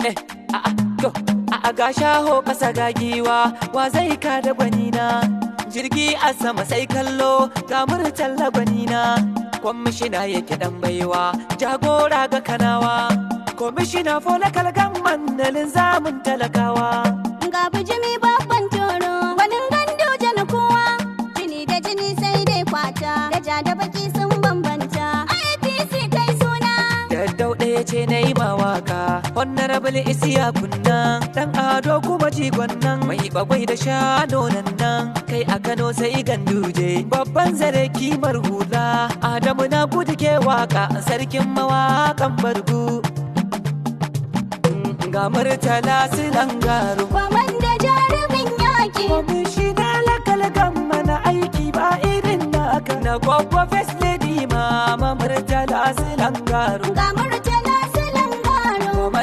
Eh, a a to, a a ga shaho kasa ga giwa, wa zai ka da gwanina? Jirgi a sama sai kallo, ga Murtala gwanina. Kwamishina yake dan baiwa, jagora ga Kanawa. Kwamishina for local government na linzamin talakawa. Ga bijimi babban toro, gwanin Ganduje na kowa. Jini da jini sai dai kwata, da ja da baki sun bambanta. APC kai suna. Daddau ɗaya ce na yi mawaka, Honorable Isiya Kunnan, ɗan ado kuma jigon nan, mai bagwai da shano nan nan, kai a Kano sai Ganduje, babban zare kimar hula, Adamu na gudu ke waka, sarkin mawakan Bargu. Ga Murtala Silan Garu. Kwamanda jarumin yaki. Kwamishina local government na aiki ba irin naka. Na gwagwa First Lady Mama Murtala Silan Garu. Ga Murtala.